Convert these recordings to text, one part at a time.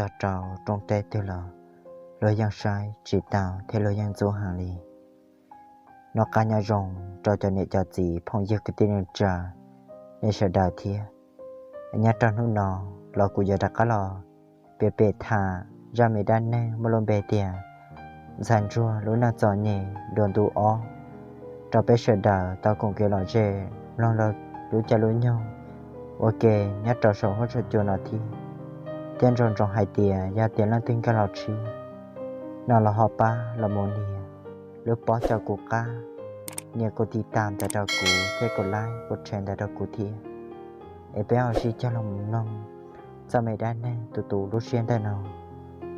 txog rau rooj teb twg los luag yeej saib tsis taus thiab luag yeej ntxub heev li. Noj qab nyob zoo rau cov niam cov txiv phooj ywg kwv tij neej tsa, nej sawv daws thiab. Nyob rau hnub no los kuv yuav rov qab los piav pem tham zaj me dab neeg muaj lub npe tias Ntxhais Ntsuag lub neej txom nyem dua ntu ob rau peb sawv daws tau koom kev lom zem mloog lub caij lub nyoog ua ke nyob rau saum huab saum cua no thiab. Thiab nco ntsoov hais tias yog tias leej twg nkag los tshiab no los ho pab los mus nias lub pob cov kuv qab, nias kuv tiv tam ntawd rau kuv thiab kuv laib kuv tshee ntawd rau kuv thiab. Es peb ho sib cog los mus mloog txoj me dab neeg tus tus lub siab ntawm no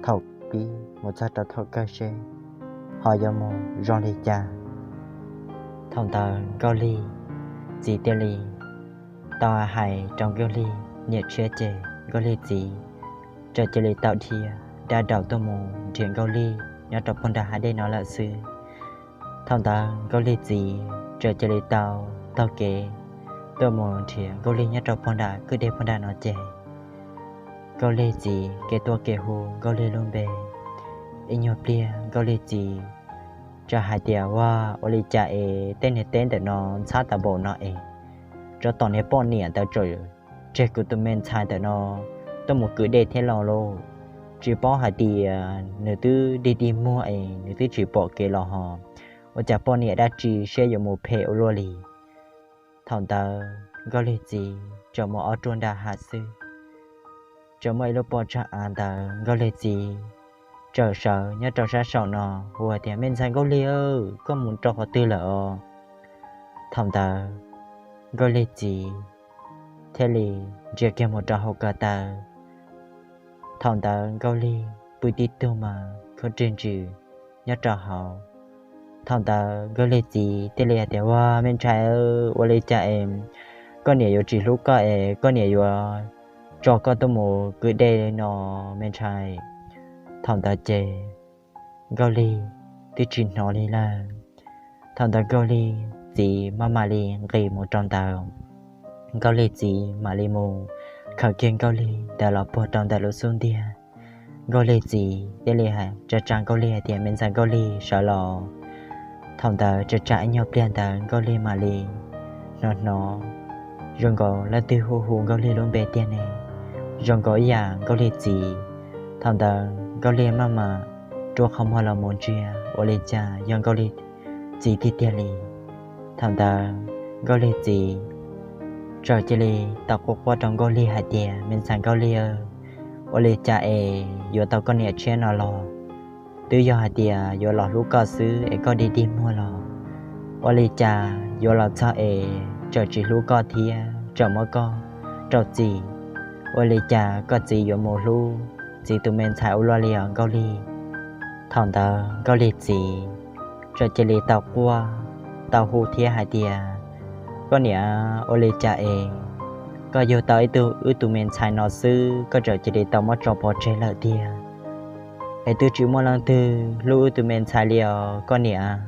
thaum pib mus txog rau thaum kawg seb ho yuav mus zoo li cas. Thaum ntawd Nkauj Lig txiv thiaj li tau hais rau Nkauj Lig niam tshiab ces Nkauj Lig txiv txawm cia li tau dhia dab daum tuaj mus nrhiav Nkauj Lig nyob rau puag nram hav dej no lawm xwb. Thaum ntawd Nkauj Lig txiv txawm cia li tau taug kev tuaj mus nrhiav Nkauj Lig nyob rau puag nram kwj deg puag nram no ces Nkauj Lig txiv kev tuaj kev hu Nkauj Lig lub npe. Ib nyuag pliag Nkauj Lig txiv txawm hais tias, Ua, ua li cas es tej niag teb ntawm no ntxhab tas npaum no es tsov tom niag poj niam ntawd tseem tseg kuv tus me ntxhais ntawm no tuaj mus kwv dej thiab los lauj? Tsis paub hais tias nws twb dig dig muag es nws twb tsis pom kev los hos, ua cas poj niam dab tsi siab yuav mus phem ua luaj li? Thaum ntawd Nkauj Lig txiv tseem mus ob ruaj nram hav xwb, tseem muaj ib lub pob tsag av ntawd Nkauj Lig txiv txawm sawv nyob rau sab saum no hu tias, Me ntxhais Nkauj Lig, koj mus rau qhov twg lawm os? Thaum ntawd Nkauj Lig txiv thiaj li ntsia kiag mus rau hauv ko taw. Thaum ntawd Nkauj Lig pw tib tug mas khaub rig ntsws nyob rau hauv. Thaum ntawd Nkauj Lig txiv thiaj li hais tias, Ua, me ntxhais, ua li cas es koj niam yuav tsis hlub koj es koj niam yuav tso koj tuaj mus kwv dej no, me ntxhais? Thaum ntawd ces Nkauj Lig twb tsis hnov li lawm. Thaum ntawd Nkauj Lig txiv mam mam li nqis mus rau ntawd. Nkauj Lig txiv mam li mus khaws kiag Nkauj Lig ntawd los puag rau ntawm lub xub ntiag. Nkauj Lig txiv thiaj li hais, tsa tsa Nkauj Lig hais tias, Me ntxhais Nkauj Lig, sawv los. Thaum ntawd tsa tsa ib nyuag pliag ntawd Nkauj Lig mam li hnov hnov zoo nkaus leej twg hu hu Nkauj Lig lub npe tiag ne, zoo nkaus ib yam Nkauj Lig txiv. Thaum ntawd Nkauj Lig maj mam rua qhov muag los mus ntsia ua li cas yog Nkauj Lig txiv tiag tiag li. Thaum ntawd Nkauj Lig txiv txawm cia li tau quaj quaj rau Nkauj Lig hais tias, Me ntxhais Nkauj Lig, ua li cas es yuav tau koj niam tshiab no los? Twb yog hais tias yuav los hlub koj xwb es koj dig dig muag los, ua li cas yuav los txog es txawm tsis hlub koj thiab txawm muab koj rau txim? Ua li cas koj txiv yuav mus hlub txiv tus me ntxhais ua luaj li os Nkauj Lig? Thaum ntawd Nkauj Lig txiv txawm cia li tau quaj tau hu thiab hais tias, Koj niam, ua li cas es koj yug tau ib tug wb tus me ntxhais no xwb koj txawm cia li tau muab tso pov tseg lawm tiag? Es twb tsis muaj leej twg hlub wb tus me ntxhais li os koj niam.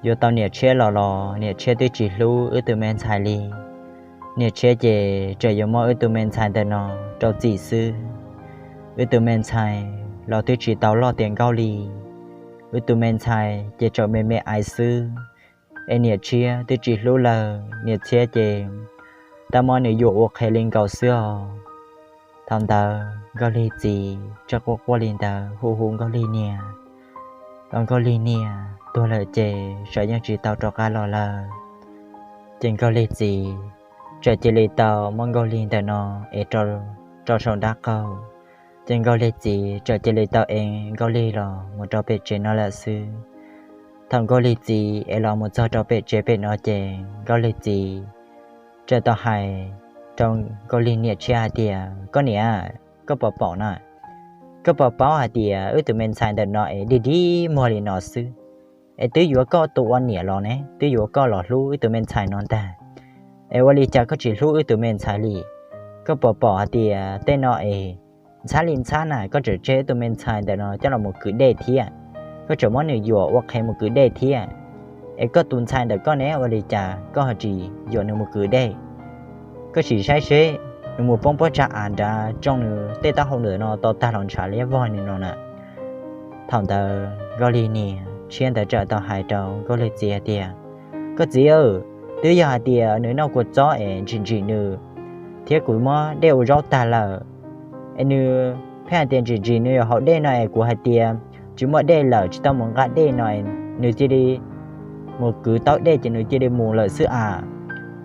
Yuav tau niam tshiab los los niam tshiab twb tsis hlub wb tus me ntxhais li. Niam tshiab ces tseem yuav muab wb tus me ntxhais ntawm no rau txim xwb. Wb tus me ntxhais los twb tsis tau loj tiav nkauj li. Wb tus me ntxhais ces tseem me me aiv xwb, es niam tshiab twb tsis hlub lawm, niam tshiab ces tab muab nws yuam ua qhev li nkaus xwb os. Thaum ntawd Nkauj Lig txiv txawm quaj quaj li ntawd hu hu Nkauj Lig niam, los Nkauj Lig niam tuag lawm ces sawv yeej tsis tau rov qab los lawm. Ces Nkauj Lig txiv txawm cia li tau muab Nkauj Lig ntawm no ev rau saum nraub qaum. Ces Nkauj Lig txiv txawm cia li tau ev Nkauj Lig los mus rau pem tsev no lawm xwb. Thaum Nkauj Lig txiv ev los mus txog rau pem tsev pem no ces Nkauj Lig txiv txawm tau hais rau Nkauj Lig niam tshiab hais tias, Koj niam, koj puas paub na, koj puas paub hais tias wb tus me ntxhais ntawm no es dig dig muag li no xwb, es twb yuav koj tus ua niam los ne, twb yuav koj los hlub wb tus me ntxhais no ntag, es ua li cas koj tsis hlub wb tus me ntxhais li? Koj puas paub hais tias tej no es ntxhab li ntxhab na, koj tseem tseg wb tus me ntxhais ntawm no coj los mus kwv dej thiab, koj tseem muab nws yuam ua qhev mus kwv dej thiab. Es koj tus ntxhais ntawm koj ne, ua li cas koj ho tsis yuam nws mus kwv dej? Koj sim saib seb nws mus poob pob tsag av nrad tsoo nws tej taub hau ntawm no to tag los ntshav liab vog li no na. Thaum ntawd Nkauj Lig niam tshiab ntawd txawm tau hais rau Nkauj Lig txiv hais tias, Koj txiv, twb yog hais tias nws noj kua txob es ntsim ntsim nws, thiab kuv muab dej ua zaub tag lawm, es nws pheej hais tias ntsim ntsim nws yuav haus dej no es kuv hais tias tsis muaj dej lawm tsis tau mus nqa dej no, nws cia li mus kwv taub dej ces nws cia li mus lawm xwb as.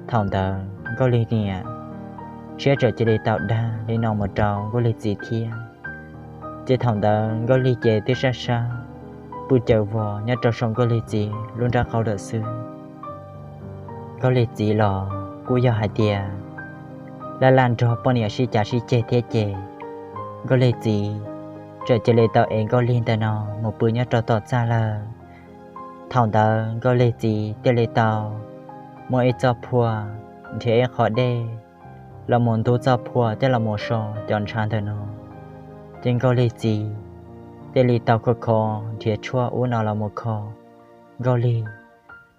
Thaum ntawd Nkauj Lig niam tshiab txawm cia li tau dag li no mus rau Nkauj Lig txiv thiab. Ces thaum ntawd Nkauj Lig ces twb sab sab pw caws vos nyob rau saum Nkauj Lig txiv lub nrab qaum lawm xwb. Nkauj Lig txiv los kuj yog hais tias laj laj nrog poj niam sib cav sib ceg thiab ces Nkauj Lig txiv txawm cia li tau ev Nkauj Lig ntawm no mus pw nyob rau tom txaj lawm. Thaum ntawd Nkauj Lig txiv thiaj li tau muab ib txoj phuam nrhiav ib qho dej los mus ntub txoj phuam thiab los mus so cov ntshav ntawm no. Ces Nkauj Lig txiv thiaj li tau kho kho nrhiav tshuaj ub no los mus kho Nkauj Lig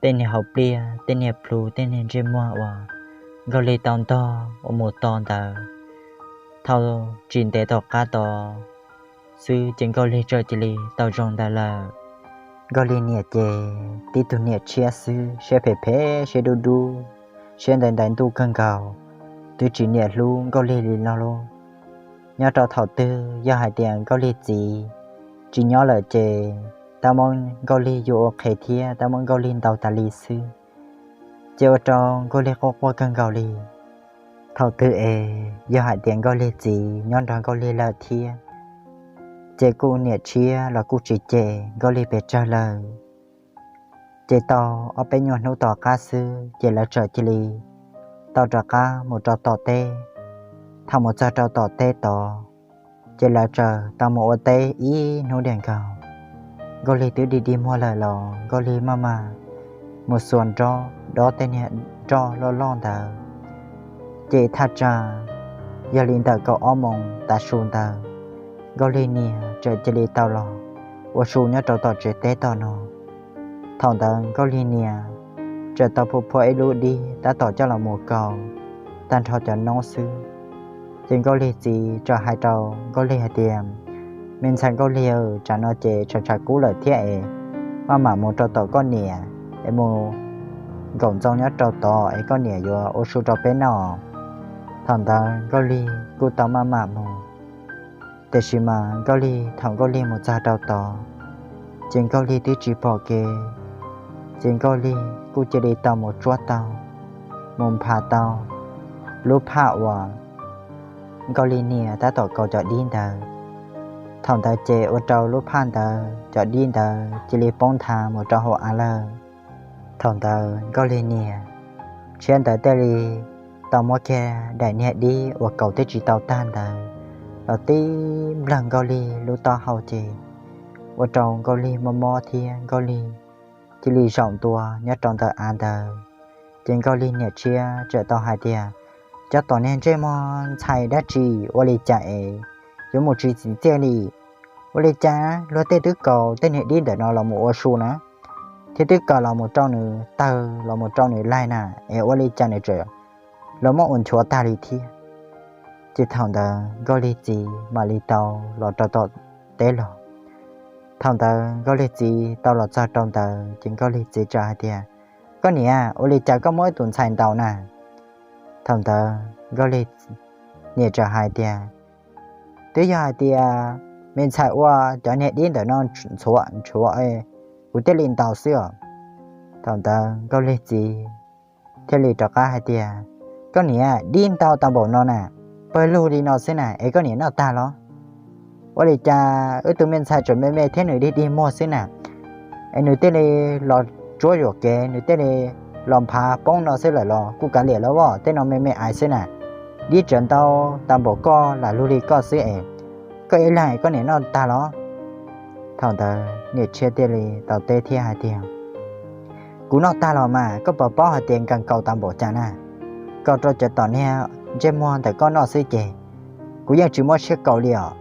tej niag hauv pliaj, tej niag plhu, tej niag ntsej muag uas Nkauj Lig tau ntog ua mus to ntawd. Thaum tsis ntev tom qab tod xwb ces Nkauj Lig txawm cia li tau zoo ntawd lawm. Nkauj Lig niam ces tib tug niam tshiab xwb, siab phem phem, siab dub dub, siab ntaiv ntaiv ntuj kawg nkaus, twb tsis niam hlub Nkauj Lig li no lauj. Nyob rau thaum twg yog hais tias Nkauj Lig txiv tsis nyob lawm ces tab muab Nkauj Lig yuav ua qhev thiab tab muab Nkauj Lig ntaus tas li xwb, ces ua rau Nkauj Lig quaj quaj kawg nkaus li. Thaum twg es yog hais tias Nkauj Lig txiv nyob nrog Nkauj Lig lawm thiab, ces kuj niam tshiab los kuj tsis cem Nkauj Lig pes tsawg lawm. Ces tau ob peb nyuag hnub tom qab xwb ces lawv txawm cia li tau rov qab mus rau tom teb. Thaum mus txog rau tom teb tod, ces lawv txawm tau mus ua teb ib hnub diam nkaus. Nkauj Lig twb dig dig muag lawm los Nkauj Lig maj mam mus xuas nrob dob tej niag nroj loj loj ntawd. Ces thaj tsam yog li ntawm kaum ob moos tav su ntawd, Nkauj Lig niam txawm cia li tau los ua su nyob rau tom tsev teb tom no. Thaum ntawd Nkauj Lig niam txawm tau phua phua ib lub dib tab tom coj los mus kaus tag nrho cov noob xwb. Ces Nkauj Lig txiv txawm hais rau Nkauj Lig hais tias, Me ntxhais Nkauj Lig, tsam no ces tshav tshav kub lawm thiab es maj mam mus rau tom koj niam es mus nkaum ntxoo nyob rau tod es koj niam yuav ua su rau peb noj. Thaum ntawd Nkauj Lig kuj tau maj mam mus. Tiam sis mas Nkauj Lig, thaum Nkauj Lig mus txog rau tod, ces Nkauj Lig twb tsis pom kev. Ces Nkauj Lig kuj cia li tau mus tsuab tau, mus nphav tau lub phaj uas Nkauj Lig niam tab tom kaus cov dib ntawd. Thaum ntawd ces ua rau lub phaj ntawd cov dib ntawd cia li poob nthav mus rau hauv av lawm. Thaum ntawd Nkauj Lig niam tshiab ntawd thiaj li tau muab kiag daim niag dib uas kaus twb tsis tau tag ntawd los tib nplawg Nkauj Lig lub taub hau ces ua rau Nkauj Lig mob mob thiab Nkauj Lig cia li zaum ntua nyob rau ntawm av ntawd. Ces Nkauj Lig niam tshiab txawm tau hais tias, Cov tom niag ntsej muag ntxhais dab tsi ua li cas es yuav mus tsis txim txiaj li? Ua li cas luag tej twb kaus tej niag dib ntawm no los mus ua su na, thiab twb kaus los mus rau nws tawg los mus rau nws laig na, es ua li cas nws tseem los muab ua nchuav tag li thiab? Ces thaum ntawd Nkauj Lig txiv mam li tau los rau tom teb los. Thaum ntawd Nkauj Lig txiv tau los txog rau ntawd ces Nkauj Lig txiv txawm hais tias, Koj niam, ua li cas koj muab tus ntxhais ntaus na? Thaum ntawd Nkauj Lig niam txawm hais tias, Twb yog hais tias me ntxhais ua cov niag dib ntawm no nchuav nchuav, kuv thiaj li ntaus xwb os. Thaum ntawd Nkauj Lig txiv thiaj li rov qab hais tias, Koj niam, dib ntau tau npaum no na, pawg lug li no xwb na es koj niam noj tag los? Ua li cas wb tus me ntxhais tseem me me thiab nws dig dig muag xwb na, es nws thiaj li los tsuab yuam kev, nws thiaj li los nphav poob no xwb lawm los kuj kav liam los tej no me me aiv xwb na, dib tseem ntau tau npaum koj lam lug li koj xwb es koj ib leeg koj niam noj tag los? Thaum ntawd niam tshiab thiaj li tau teb thiab hais tias, Kuv noj tag los mas, koj puas paub hais tias nkees kaus tau npaum cas na? Kaus rau cov tom niag ntsej muag ntawm koj noj xwb ces kuv yeej tsis muab siab kaus li os.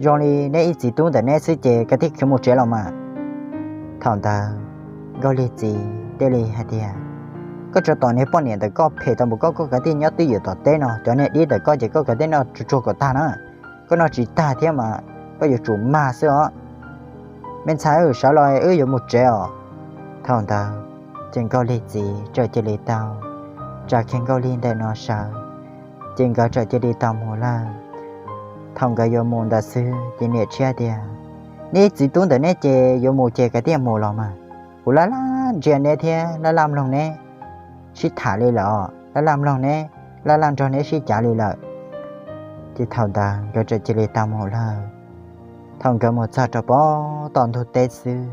Zoo li neb ib txiv tub ntawm neb xwb ces koj thiaj khiav mus tsev los mas. Thaum ntawd Nkauj Lig txiv thiaj li hais tias, Koj tsuas tom niag poj niam ntawm koj phem tau npaum koj, koj kav tias nyob twj ywm tom teb no, cov niag dib ntawm koj ces koj kav tias noj tsuag tsuag kom tag na. Koj noj tsis tag thiab mas koj yuav tsum mag xwb os. Me ntxhais, sawv los wb yuav mus tsev os. Thaum ntawd ces Nkauj Lig txiv txawm cia li tau tsa kiag Nkauj Lig ntawm no sawv, ces nkawd txawm cia li tau mus lawm. Thaum nkawd yuav mus ntawd xwb ces niam tshiab tias, Neb txiv tub ntawm neb ces yuav mus ces kav tias mus los mas, kuv laj laj ntsia neb thiab laj laj mloog neb sib tham li lawm, laj laj mloog neb, laj laj nrog neb sib cav li lawm. Ces thaum ntawd nkawd txawm cia li tau mus lawm. Thaum nkawd mus txog rau pem tom ntug teb xwb,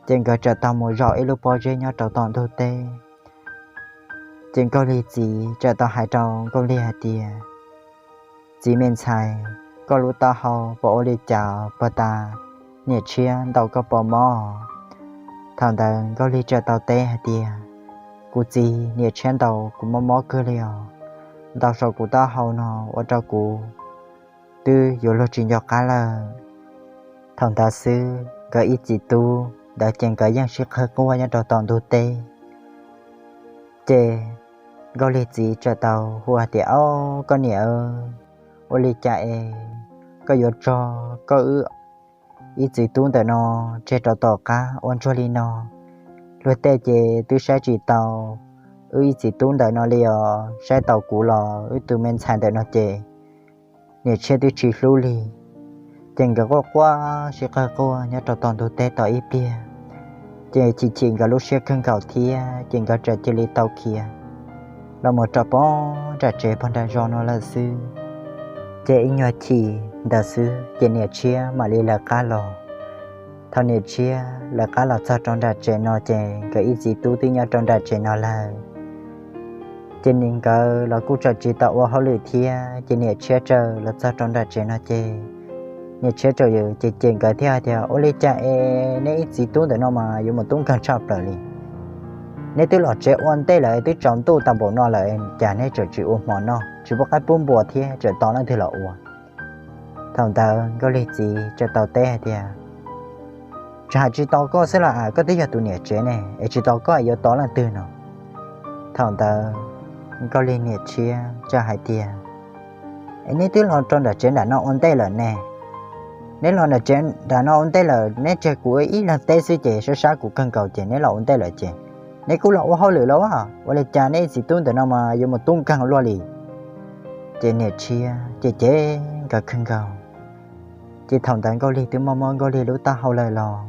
ces nkawd txawm tau mus zaum ib lub pob zeb nyob rau tom ntug teb. Ces Nkauj Lig txiv txawm tau hais rau Nkauj Lig hais tias, Txiv me ntxhais, koj lub taub hau puas ua li cas puag ta niam tshiab ntaus koj puas mob? Thaum ntawd Nkauj Lig txawm tau teb hais tias, Kuv txiv, niam tshiab ntaus kuv mob mob kawg li os, ntaus saum kuv taub hau no ua rau kuv twb yuav luag tsis nco qab lawm. Thaum ntawd xwb nkawd ib txiv tub ntawd ces nkawd yeej sib qawg quaj nyob rau tom ntug teb. Ces Nkauj Lig txiv txawm tau hu hais tias, Au, koj niam, ua li cas es koj yuav tso koj wb ib txiv tub ntawm no tseg rau tom qab ua ntsuag li no? Luag tej ces twb saib tsis taus wb ib txiv tub ntawm no li os, saib taus kuv los wb tus me ntxhais ntawm no ces niam tshiab twb tsis hlub li. Ces nkawd quaj quaj sib qawg quaj nyob rau tom ntug teb tau ib pliag, ces chim chim nkawd lub siab kawg nkaus thiab ces nkawd txawm cia li tau khiav los mus rau pem nram tsev pog nram zos no lawm xwb. Ces ib nyuag chim ntawd xwb ces niam tshiab mam li lawv qab los. Thaum niam tshiab lawv qab los txog rau nram tsev no ces nkawd ib txiv tub twb nyob rau nram tsev no lawm. Ces nkawd los kuj txawm tsis tau ua hauj lwm thiab ces niam tshiab txawm los txog rau nram tsev no ces niam tshiab txawm cem cem nkawd thiab hais tias, Ua li cas es neb ib txiv tub ntawm no mas yuav mus tub nkeeg tshaj plaws li? Neb twb los tsev ua ntej lawm, twb tsaus ntuj tau npaum no lawm cas neb tseem tsis ua hmo noj, tsis pub qaib pub npua thiab tseem tos leej twg los ua? Thaum ntawd Nkauj Lig txiv txawm tau teb hais tias, Tsis hais tsis tos koj xwb los as, koj twb yog tus niam tsev ne, es tsis tos koj es yuav tos leej twg no? Thaum ntawd Nkauj Lig niam tshiab txawm hais tias, Es neb twb los rau nram tsev nram no ua ntej lawm ne. Neb los nram tsev nram no ua ntej lawm, neb tseg kuv ib leeg teb xwb ces sab sab kuv kawg nkaus ces neb los ua ntej lawm ces neb kuj los ua hauj lwm los as, ua li cas neb ib txiv tub ntawm no mas yuav mus tub nkeeg luaj li? Ces niam tshiab cem cem nkawd kawg nkaus. Ces thaum ntawd Nkauj Lig twb mob mob Nkauj Lig lub taub hau lawm los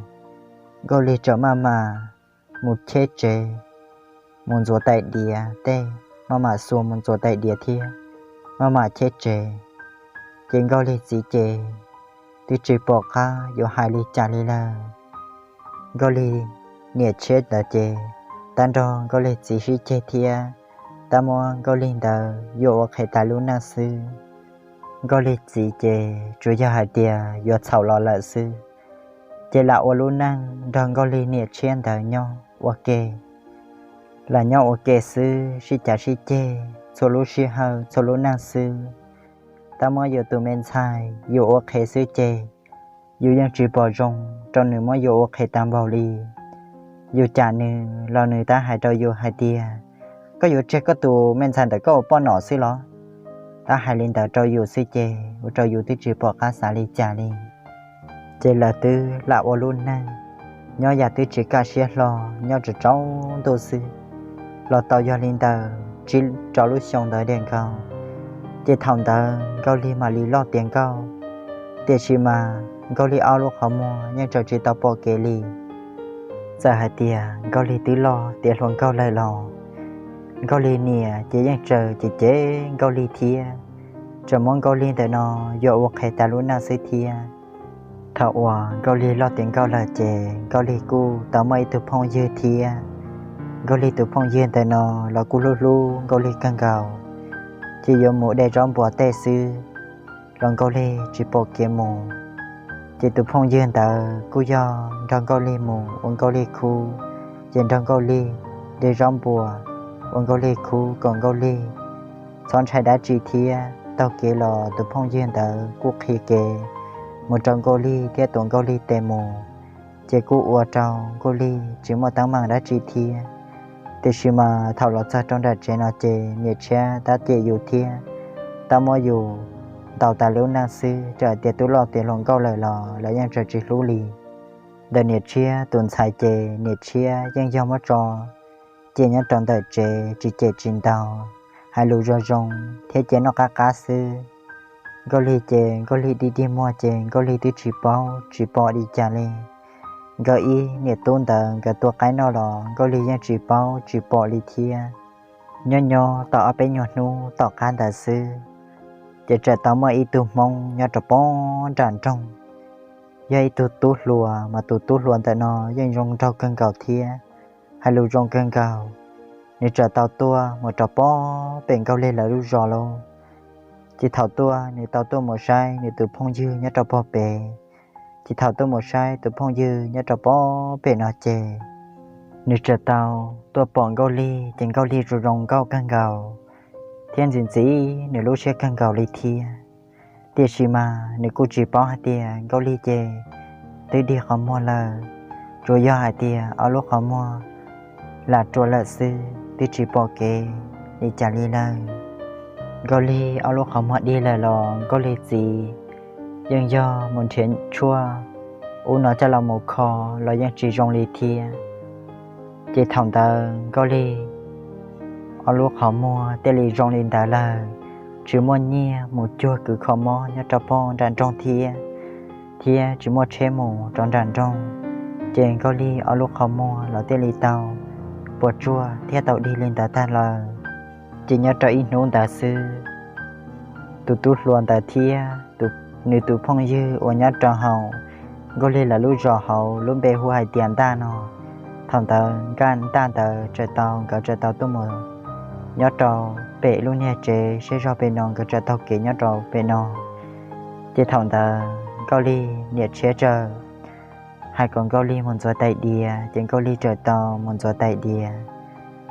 Nkauj Lig txawm maj mam mus cheb tsev, mus ntxuav tais diav tej, maj mam xuas mus ntxuav tais diav thiab maj mam cheb tsev. Ces Nkauj Lig txiv ces twb tsis pom qab yuav hais li cas li lawm. Nkauj Lig niam tshiab ntawd ces tab nrog Nkauj Lig txiv sib ceg thiab tab muab Nkauj Lig ntawd yuam ua qhev tas lub neej xwb. Nkauj Lig txiv ces tsuas yog hais tias yuav txhaum los lawm xwb, ces lam ua lub neej nrog Nkauj Lig niam tshiab ntawd nyob ua ke. Lam nyob ua ke xwb sib cav sib ceg txhua lub sij hawm txhua lub neej xwb. Tab muab yus tus me ntxhais yus ua qhev xwb ces yus yeej tsis pom zoo rau nws muab yus ua qhev tag npaum li. Yus cam nws los nws tab hais rau yus hais tias, koj yuav tseg koj tus me ntxhais ntawm koj ua poj nom xwb los? Tab hais li ntawd rau yus xwb ces ua rau yus twb tsis pom qab xav li cas li. Ces lawv twb lam ua lub neej nyob yam twb tsis kaj siab hlo, nyob tsaus ntuj xwb, los tau yog li ntawd tsib rau lub xyoo ntawd diam nkaus. Ces thaum ntawd Nkauj Lig mam li loj tiav nkauj, tiam sis mas Nkauj Lig ob lub qhov muag yeej tseem tsis tau pom kev li. Txawm hais tias Nkauj Lig twb loj tiav hluas nkauj lawm los Nkauj Lig niam ces yeej tseem cem cem Nkauj Lig thiab, tseem muab Nkauj Lig ntawm no yuam ua qhev tas lub neej xwb thiab. Thaum uas Nkauj Lig loj tiav nkauj lawm ces Nkauj Lig kuj tau muaj ib tug phooj ywg thiab. Nkauj Lig tus phooj ywg ntawm no los kuj hlub hlub Nkauj Lig kawg nkaus, ces yuav mus de zaub npua tej xwb los Nkauj Lig tsis pom kev mus. Ces tus phooj ywg ntawd kuj yog nrog Nkauj Lig mus ua Nkauj Lig khub, ces nrog Nkauj Lig de zaub npua ua Nkauj Lig khub kom Nkauj Lig txhob ntshai dab tsi thiab. Taug kev los tus phooj ywg ntawd kuj qhia kev mus rau Nkauj Lig thiab tuav Nkauj Lig tes mus, ces kuj ua rau Nkauj Lig tsis muaj teeb meem dab tsi thiab. Tiam sis mas thaum los txog rau nram tsev no ces niam tshiab tab cem yus thiab tab muab yus ntaus tas lub neej xwb, txawm tias tub loj tiav hluas nkauj lawm los lawv yeej tseem tsis hlub li. Ntawm niam tshiab tus ntxhais ces niam tshiab yeej yog muab tso cia nyob rau ntawm tsev tsis cem tsis ntaus, hais lus zoo zoo thiab cia noj qab qab xwb. Nkauj Lig ces Nkauj Lig dig dig muag ces Nkauj Lig twb tsis paub tsis pom li cas li. Nkawd ib niam tub ntawd nkawd tua qaib noj los Nkauj Lig yeej tsis paub tsis pom li thiab. Nyob nyob tau ob peb nyuag hnub tom qab ntawd xwb, ces txawm tau muaj ib tug Hmoob nyob rau pem nram nroog, yog ib tug tub hluas, mas tus tub hluas ntawm no yeej zoo nraug kawg nkaus thiab hais lus zoo kawg nkaus. Nws txawm tau tuaj mus rau pem Nkauj Lig lawv lub zos lauj. Ces thaum tuaj nws tau tuaj mus saib nws tus phooj ywg nyob rau pem, ces thaum tuaj mus saib tus phooj ywg nyob rau pem no ces nws txawm tau tuaj pom Nkauj Lig, ces Nkauj Lig zoo zoo nkauj kawg nkaus thiab ntxim ntxim nws lub siab kawg nkaus li thiab. Tiam sis mas nws kuj tsis paub hais tias Nkauj Lig ces twb dig qhov muag lawm, tsuas yog hais tias ob lub qhov muag lam rua lawm xwb, twb tsis pom kev li cas li lawm. Nkauj Lig ob lub qhov muag dig lawm los Nkauj Lig txiv yeej yog mus nrhiav tshuaj ub no coj los mus kho los yeej tsis zoo li thiab. Ces thaum ntawd Nkauj Lig ob lub qhov muag thiaj li zoo li ntawd lawm, tsis muaj nyiaj mus cuag kwv kho mob nyob rau pem nram nroog thiab, thiab tsis muaj tsheb mus rau nram nroog, ces Nkauj Lig ob lub qhov muag los thiaj li tau puas tsuaj thiab tau dig li ntawd tag lawm. Ces nyob rau ib hnub ntawd xwb, tus tub hluas ntawd thiab nws tus phooj ywg uas nyob rau hauv Nkauj Lig lawv lub zos hauv lub npe hu hais tias Ntaj no, thaum ntawd Ntaj ntawd txawm tau, nkawd txawm tau tuaj mus nyob rau pem lub niag tsev siab zog pem no, nkawd txawm taug kev nyob rau pem no. Ces thaum ntawd Nkauj Lig niam tshiab txawm hais kom Nkauj Lig mus ntxuav tais diav, ces Nkauj Lig txawm tau mus ntxuav tais diav.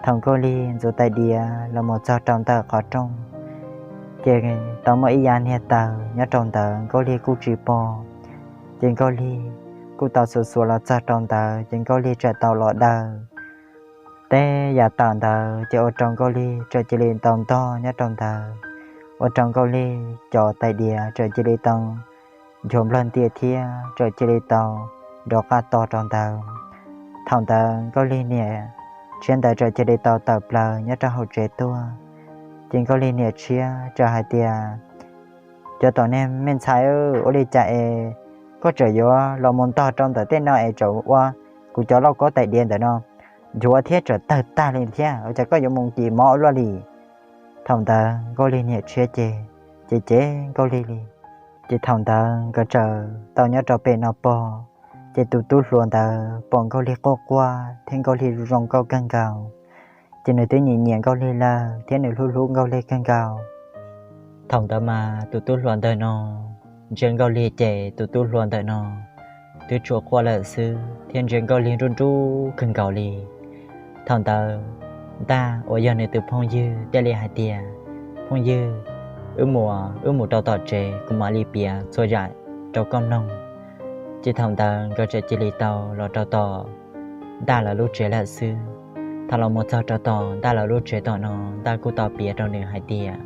Thaum Nkauj Lig ntxuav tais diav los mus txog rau ntawm qhov rooj, ces tau muaj ib yav niag taws nyob rau ntawd Nkauj Lig kuj tsis pom. Ces Nkauj Lig kuj tau xuas xuas los txog rau ntawd, ces Nkauj Lig txawm tau los daws tej yav taws ntawd, ces ua rau Nkauj Lig txawm cia li tau ntog nyob rau ntawd, ua rau Nkauj Lig cov tais diav txawm cia li tau nchuav nplawg ntia thiab txawm cia li tau nrov qaj to rau ntawd. Thaum ntawd Nkauj Lig niam tshiab ntawd txawm cia li tau tawm plaws nyob rau hauv tsev tuaj. Ces Nkauj Lig niam tshiab txawm hais tias, Cov tom niag me ntxhais, ua li cas es koj txawm yuav los mus ntog rau ntawm tej no es txawm ua kuv cov lauj kaub tais diav ntawm no nchuav thiab txawm tawg tag li thiab, ua cas koj yuav mus nkim mov ua luaj li? Thaum ntawd Nkauj Lig niam tshiab ces, ces ces Nkauj Lig li. Ces thaum ntawd nkawd txawm tau nyob rau pem no pog, ces tus tub hluas ntawd pom Nkauj Lig quaj quaj thiab Nkauj Lig zoo nkauj kawg nkaus, ces nws twb nyiam nyiam Nkauj Lig lawm thiab nws hlub hlub Nkauj Lig kawg nkaus. Thaum ntawd mas tus tub hluas ntawm no ntsia Nkauj Lig ces tus tub hluas ntawm no twb tsuas quaj lawm xwb thiab ntsia Nkauj Lig nruj nruj kawg nkaus li. Thaum ntawd Ntaj uas yog nws tus phooj ywg thiaj li hais tias, Phooj ywg, wb mus, wb mus rau tom tsev, kuv mam li piav txhua yam rau koj mloog. Ces thaum ntawd nkawd txawm cia li tau los rau tom Ntaj lawv lub tsev lawm xwb. Thaum los mus txog rau tom Ntaj lawv lub tsev tom no, Ntaj kuj tau piav rau nws hais tias,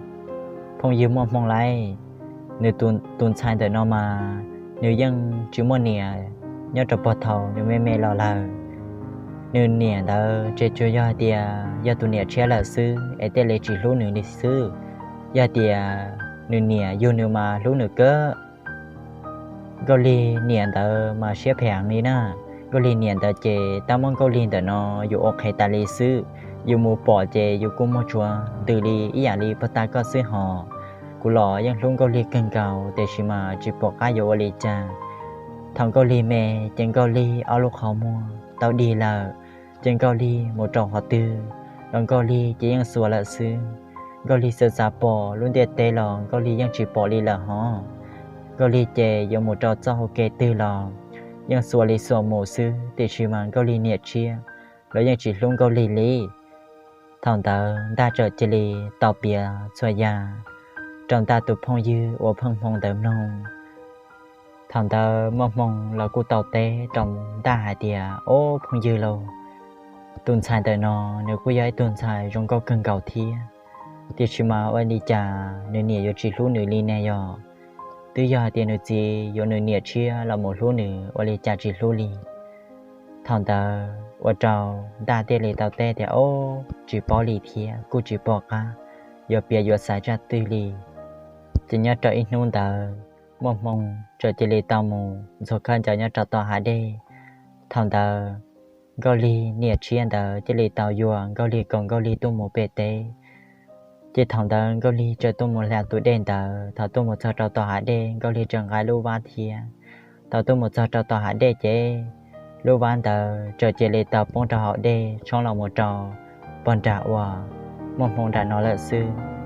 Phooj ywg, muaj hmoo lawm, nws tus ntxhais ntawm no mas nws yeej tsis muaj niam nyob rau puag thaum nws me me los lawm. Nws niam ntawd ces tsuas yog hais tias yog tus niam tshiab lawm xwb es thiaj li tsis hlub nws li xwb. Yog tias nws niam yug nws mas hlub nws kawg. Nkauj Lig niam ntawd mas siab phem heev li na. Nkauj Lig niam ntawd ces tab muab Nkauj Lig ntawm no yus ua qhev tas li xwb. Yus mus pom ces yus kuj muag tsuas ntws li ib yam li puag ta koj xwb hos. Kuv los yeej hlub Nkauj Lig kawg nkaus tiam sis mas tsis pom qab yuav ua li cas. Thaum Nkauj Lig me ces Nkauj Lig ob lub qhov muag tau dig lawm, ces Nkauj Lig mus rau qhov twg los Nkauj Lig ces yeej xuas lawm xwb. Nkauj Lig xav xav pom lub ntiaj teb los Nkauj Lig yeej tsis pom li lawm hos. Nkauj Lig ces yuav mus rau txoj hauv kev twg los yeej xuas li xuas mus xwb, tiam sis mas Nkauj Lig niam tshiab los yeej tsis hlub Nkauj Lig li. Thaum ntawd Ntaj txawm cia li tau piav txhua yam rau Ntaj tus phooj ywg uas pheej hmoo ntawd mloog. Thaum ntawd muaj hmoo los kuj tau teb rau Ntaj hais tias, Ob phooj ywg lauj, Tus ntxhais ntawm no nws kuj yog ib tug ntxhais zoo nkauj kawg nkaus thiab, tiam sis mas ua li cas nws niam yuav tsis hlub nws li ne yog? Twb yog hais tias nws txiv yuav nws niam tshiab los mus hlub nws ua li cas tsis hlub li. Thaum ntawd ua rau Ntaj thiaj li tau teb tias, Ob, tsis paub li thiab, kuj tsis pom qab yuav piav yuav xaiv tsaj twg li. Ces nyob rau ib hnub ntawd, Muaj Hmoo txawm cia li tau mus ntxuag khaub ncaws nyob rau tom hav dej. Thaum ntawd Nkauj Lig niam tshiab ntawd cia li tau yuam Nkauj Lig kom Nkauj Lig tuaj mus pem teb. Ces thaum ntawd Nkauj Lig txawm tuaj mus hla tus dej ntawd, thaum tuaj mus txog rau tom hav dej, Nkauj Lig txawm nqa lub vab thiab. Thaum tuaj mus txog rau tom hav dej ces lub vab ntawd txawm cia li tau poob rau hauv dej tshoob los mus rau pog nram uas Muaj Hmoo nram no lawm xwb.